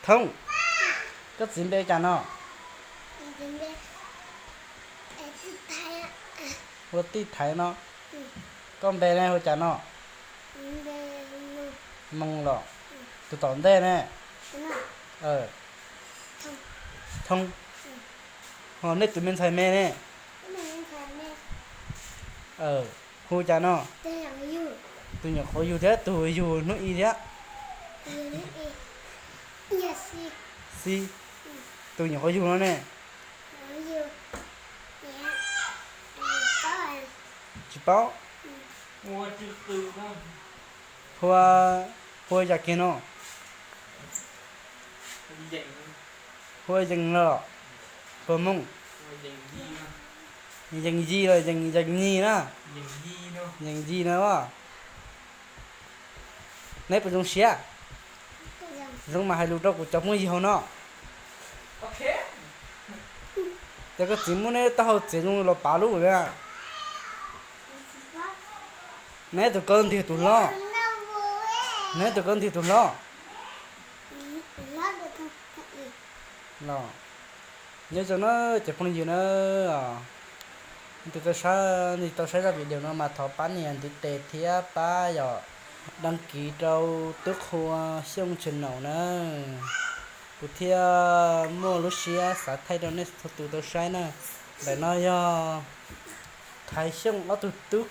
Thoob, koj txiv npe cas no? Hu ua Tij Thaiv no. Koj npe ne hu cas no? Moos los? Tus tom ntej ne? Thoob. Ho nej tus me ntxhais me ne? Hu cas no? Tus nyuam qhuav yug thiab tus yug hnub i thiab? Xib, tus nyuam qhuav yug no ne? Tsis paub. Hu, hu yam kiag no. Hu yees los? Puag Hmoob, yees yi los yees, yees nyi na? Yees yi no. Neb puas zoo siab? Zoo mas hais lus rau kuv cov phooj ywg hauv no. Ces koj txiv muab neb taub hau txiav zoo los pav lub na. Neb tus ko ntiag tus hlob? Neb tus ko ntiag tus hlob? Los, nyob zoo na cov phooj ywg na, tus tau saib, nej tau saib zaj video no mas thov pab nias ntiv tes thiab pab yom, đăng ký rau Tub Qhua Xyooj channel na. Kuv thiaj muaj lub siab xav thaij rau nej txhua tus tau saib na. Ntawm no yog Thaiv Xyooj ob tug tub